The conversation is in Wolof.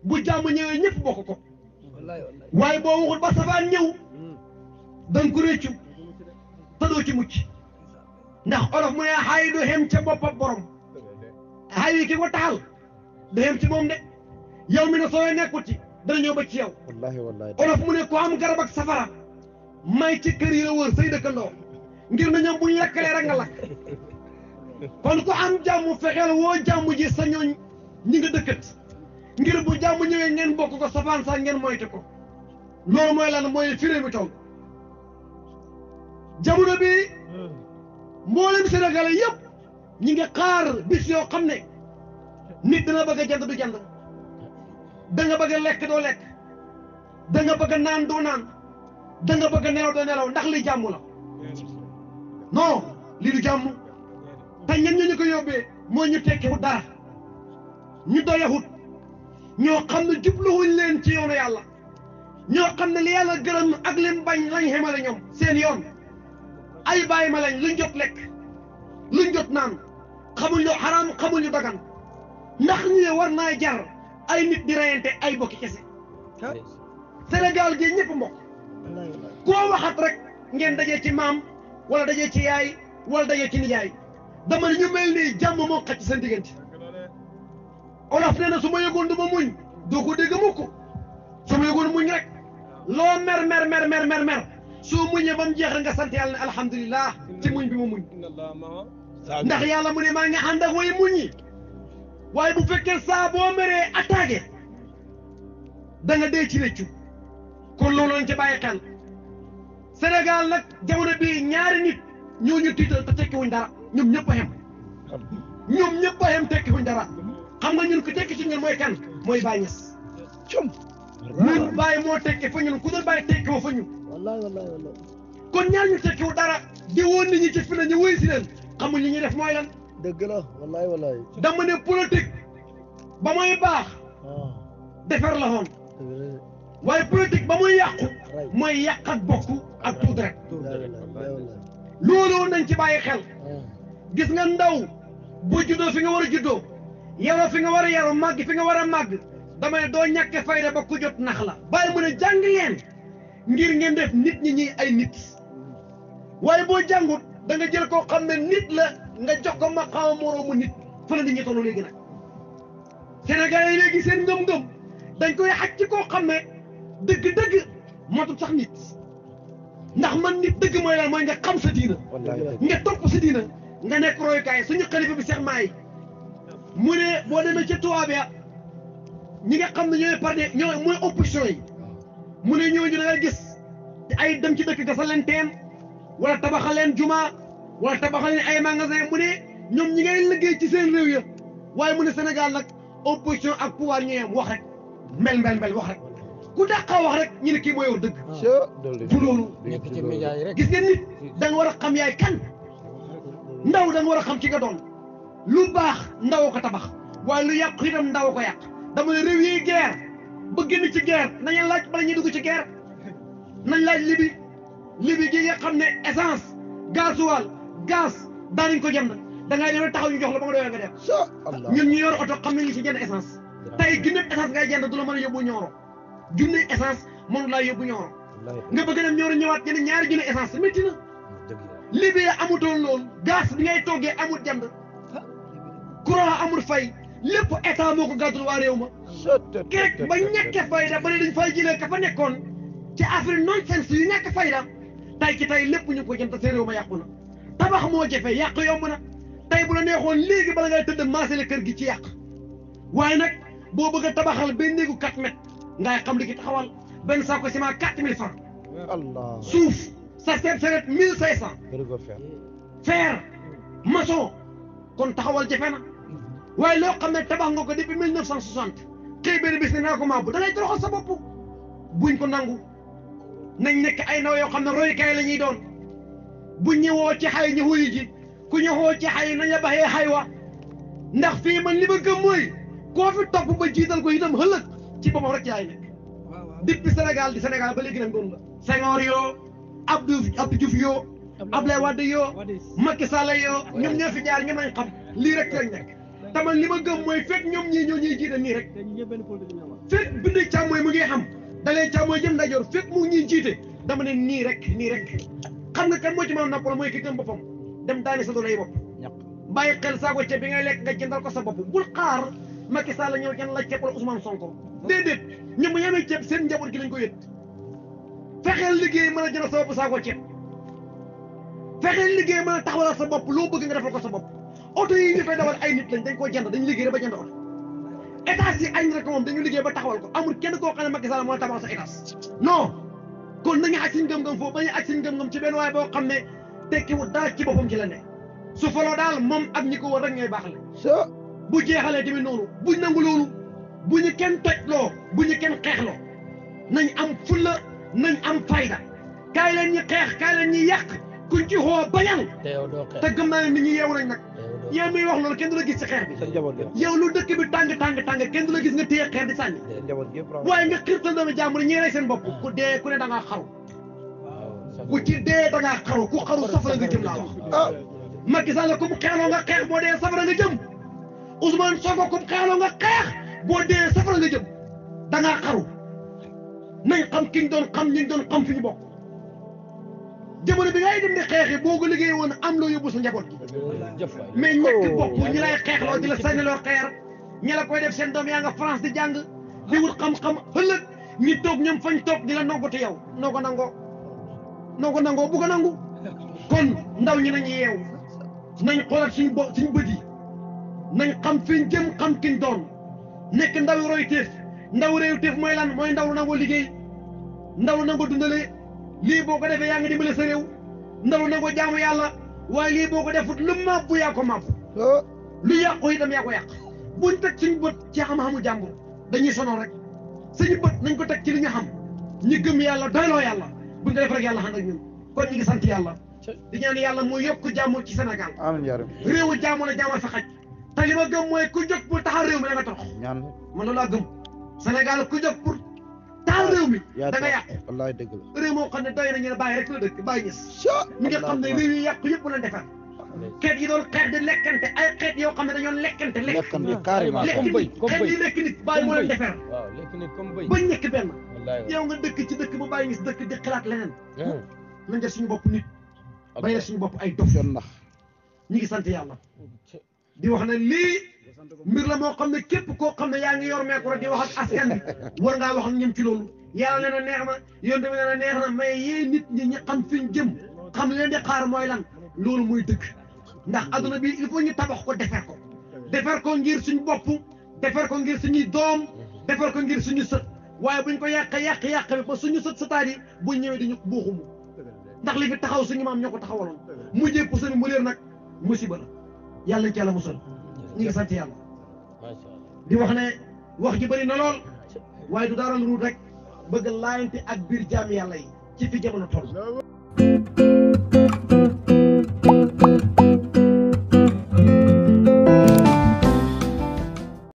bu jàmm ñëwee ñëpp bokk ko waaye boo waxul ba safaan ñëw danga ko réccu te doo ci mucc ndax olof mu ne xay du xem ca boppam borom xay yi ki ko taxal du xem ci moom de yow mi ne soo nekkut ci dana ñëw ba ci yow olof mu ne ko am garab ak safara may ci kër yi la wër say dëkkandoo ngir na ñoom bu ñu lakkalee rek nga lakk kon ku am jàmm fexeel woo jàmm ji sa ñooñ ñi nga dëkkat ngir bu jàmm ñëwee ngeen bokk ko safaan sax ngeen moytu ko loolu mooy lan mooy firé mi toll jamono bi mboolem Sénégalais yëpp ñi ngi xaar bis yoo xam ne nit dana bëgg a jënd du jënd da nga bëgg a lekk doo lekk da nga bëgg a naan doo naan da nga bëgg a nelaw doo nelaw ndax li jàmm la non lii du jàmm te ñen ñu ko yóbbee mooy ñu tekkiwut dara ñu doyawut ñoo xam ne jubluwuñ leen ci yoonu yàlla ñoo xam ne li yàlla gërëm ak lim bañ lañ xemale ñoom seen yoon ay bàyyi ma lañ luñ jot lekk luñ jot naan xamuñ lu xaraam xamuñ lu dagan ndax ñi war naa jar ay nit di reyante ay bokki kese Sénégal gi ñëpp mbokk koo waxat rek ngeen dajee ci maam wala dajee ci yaay wala dajee ci nijaay dama ne ñu mel nii jàmm moo xaj ci seen diggante olof nee na su ma yëgoon du ma muñ doo ko dégg mukk su ma yëgoon muñ rek loo mer soo muñee ba mu jeex nga sant yàlla ne alhamdulilah ci muñ bi ma muñ ndax yàlla mu ne maa ngi ànd ak way muñ yi waaye bu fekkee saa boo meree attaqué da nga dee ci rëccu kon loolu lañ ci bàyyi xel Sénégal nag jamono bii ñaari nit ñoo ñu tiital te tekkiwuñ dara ñoom ñëpp a xem ñoom ñëpp a xem tekkiwuñ dara xam nga ñun ku tekki ci ñun mooy kan mooy Baye Niass ñun Baye moo tekki fa ñun ku dul Baye tekki woo fa ñun kon ñaar ñu tekkiwu dara di woon nit ñi ci fi na ñu wéy si leen xamuñ li ñuy def mooy lan dëgg la wallaay dama ne politique ba muy baax defar la woon waaye politique ba muy yàqu mooy yàq ak bokk ak tuut rek loolu nañ ci bàyyi xel gis nga ndaw bu juddoo fi nga war a juddoo yaroo fi nga war a yaroo màgg fi nga war a màgg dama ne doo ñàkke fayda ba ku jot nax la bàyyi mu ne jàng leen ngir ngeen def nit ñi ñi ay nit waaye boo jàngut da nga jël koo xam ne nit la nga jox ko maqaama moroomu nit fa la nit ñi tollu léegi nag Sénégalais yi léegi seen ngëm-ngëm dañ koy xaj ci koo xam ne dëgg-dëgg matul sax nit ndax man nit dëgg mooy lan mooy nga xam sa diina nga topp sa diina nga nekk royukaay suñu xalifa bi Seex Maay mu ne boo demee ca tubaab ya ñi nga xam ne ñooy parti ñooy mooy opposition yi mu ne ñooñu da ngay gis ay dem ci dëkk gasal leen teen wala tabaxal leen juma wala tabaxal leen ay magasin mu ne ñoom ñi ngay liggéey ci seen réew ya waaye mu ne Sénégal nag opposition ak pouvoir ñooy am wax rek mbel wax rek ku dàqa wax rek ñu ne kii mooy wax dëgg du loolu gis ngeen nit da nga war a xam yaay kan ndaw da nga war a xam ci nga doon lu baax ndaw ko tabax waaye lu yàqu itam ndaw ko yàq dama ne réew yi guerre ba génn ci guerre nañu laaj bala ñuy dugg ci guerre nañ laaj libi gi nga xam ne essence gasoil gaz daanañ ko jënd da ngay dem taxaw ñu jox la ba nga doyoo nga dem ñun ñu yor oto xam nañ li ci jënd essence tey junne essence ngay jënd du la mën a yóbbu Nioro junne essence mënu laa yóbbu Nioro nga bëgg dem Nioro ñëwaat jënd ñaari junne essence métti na libi amutoon loolu gaz bi ngay toggee amul jënd courant amul fay lépp état moo ko gàddul waa réew ma keek ba ñàkke fayda ba ne dañ fay jëlee ka fa nekkoon ci Afrique nonsense yu ñàkk fayda tay ci tay lépp ñu ko jëm te seen réew ma yàqu na tabax moo jafe yàq yomb na tey bu la neexoon léegi bala ngay tëdd maasale kër gi ci yàq waaye nag boo bëgg a tabaxal benn néegu 4 mètres ngay xam li ki taxawal benn saako ciment 4000 francs suuf sa seet 1500 fer maçon kon taxawal jafe na waaye loo xam ne tabax nga ko depuis 1960 xëy benn bis ne naa ko maabu da ngay toroxal sa bopp buñ ko nangu nañ nekk ay ndaw yoo xam ne royukaay la ñuy doon buñ ñëwoo ci xay ñu wuyu ji ku ñëwoo ci xay nañ la baxee xay wa ndax fii man li ma gëm mooy koo fi topp ba jiital ko itam ëllëg ci boppam rek ci ay nekk depuis Sénégal di Sénégal ba léegi nag doon la Senghor yoo Abdou Diouf yoo Abdoulaye Wade yoo Macky Sall yoo ñoom ñoo fi jaar ñoom lañ xam lii rek lañ nekk taman li ma gëm mooy fekk ñoom ñii ñoo ñuy jiite nii rek fekk bind càmmooy mu ngi xam dalee càmmooy jëm ndeyjoor fekk mu ngi ñuy jiite dama ne nii rek xam nga kan moo ci mën a noppal mooy ki gëm boppam dem daani sa doolay bopp bàyyi xel saako ceeb bi ngay lekk nga jëndal ko sa bopp bul xaar Macky Sall ñëw jënd la ceeb wala Ousmane Sonko déedéet ñoom bu ñu amee ceeb seen njaboot gi lañ ko yët fexeel liggéey mën a jënd sa bopp saako ceeb fexeel liggéey mën a taxawal sa bopp loo bëgg nga defal ko sa bopp oto yi ñu fay dawal ay nit lañ dañ koo jënd dañu liggéey ba jënd oto état yi añ rek moom dañu liggéey ba taxawal ko amul kenn koo xam ne Macky Sall moo tabax sa état non kon nañu aj suñ gëm-gëm foofu bañu aj suñ gëm-gëm ci benn waaye boo xam ne tekkiwul dara ci boppam ci la ne su faloo daal moom ak ñi ko war rek ñooy baaxale bu jeexalee tamit noonu buñ nangu loolu bu ñu kenn tojloo bu ñu kenn xeexloo nañ am fulla nañ am fayda kaay leen ñi xeex kaay leen ñi yàq kuñ ci xoo bañal te gëm naa ne nit ñi yeewu nañ nag yow miy wax loolu kenn du la gis ci xeex bi yow lu dëkk bi tàng kenn du la gis nga téye xeex di sànni waaye nga xiirtal doomu jàmbur ñi rey seen bopp ku dee ku ne da ngaa xaru ku ci dee da ngaa xaru ku xaru safara nga jëm laa wax Macky Sall ku mu xeexloo nga xeex boo dee safara nga jëm Ousmane Sonko ku mu xeexloo nga xeex boo dee safara nga jëm da ngaa xaru nañ xam ki ñu doon xam ñi doon xam fi ñu bokk jamono bi ngay dem di xeexi boo ko liggéey woon am loo yóbbu sa njaboot gi mais ñàkk bopp ñi lay xeexloo di la sànniloo xeer ñi la koy def seen doom yaa nga France di jàng di wut xam-xam ëllëg ñi toog ñoom fañ toog di la noggatu yow noo ko nangoo bu ko nangu kon ndaw ñi nañu yeewu nañ xoolaat suñu bët yi nañ xam fiñ jëm xam kiñ doon nekk ndaw roy téef ndaw réew téef mooy lan mooy ndaw nangoo liggéey ndaw nangoo dundale lii boo ko defee yaa ngi dimbale sa réew ndaw nangoo jaamu yàlla waaye lii boo ko defut lu màbbu yaa ko màbbu lu yàqu itam yaa ko yàq buñ teg suñu bët ci xam-xamu jàmbur dañuy sonal rek suñu bët nañ ko teg ci li ñu xam ñi gëm yàlla doyloo yàlla buñ ko def rek yàlla xam ak ñun kon ñu ngi sant yàlla di ñaan yàlla mu yokk jàmm ci Sénégal amiin yaa rabbi réewu jàmm la jàmm fa xaj te li ma gëm mooy ku jóg pour taxaw réew mi da nga torox man loolu laa gëm Sénégal ku jóg pour taxaw réew mi da nga yàqu wallaay dëgg la réew moo xam ne doy na ñu ne bàyyi rek la dëkk bàyyi ñës ñi nga xam ne réew yi yàqu yëpp leen defar xeet yi doon xeet di lekkante ay xeet yoo xam ne dañoo lekkante carrément xeet yi lekk nit bàyyi moo leen defar ba ñekk benn yow nga dëkk ci dëkk bu bàyyi ñës dëkk di xalaat leneen nañ def suñu bopp nit bay def suñu bopp ay dof nax ñi ngi sant yàlla di wax ne lii mbir la moo xam ne képp koo xam ne yaa ngi yor meeku rek di wax ak askan bi war ngaa wax ak ñoom ci loolu yàlla nee na neex na yoon tamit nee na neex na mais yee nit ñi ñi xam fi ñu jëm xam leen di xaar mooy lan loolu muy dëgg ndax adduna bi il faut ñu tabax ko defar ko ngir suñu bopp defar ko ngir suñuy doom defar ko ngir suñu sët waaye buñ ko yàq bi ba suñu sët sëtaat yi buñ ñëwee di ñu buuxumu ndax li fi taxaw suñu maam ñoo ko taxawaloon mujjee pour seen mu réer nag musiba la yàlla nañ ci yàlla musal ñu ngi sant yàlla di wax ne wax ji bëri na lool waaye du dara lu dul rek bëgg laayante ak biir jaam yàlla yi ci fi jamono toll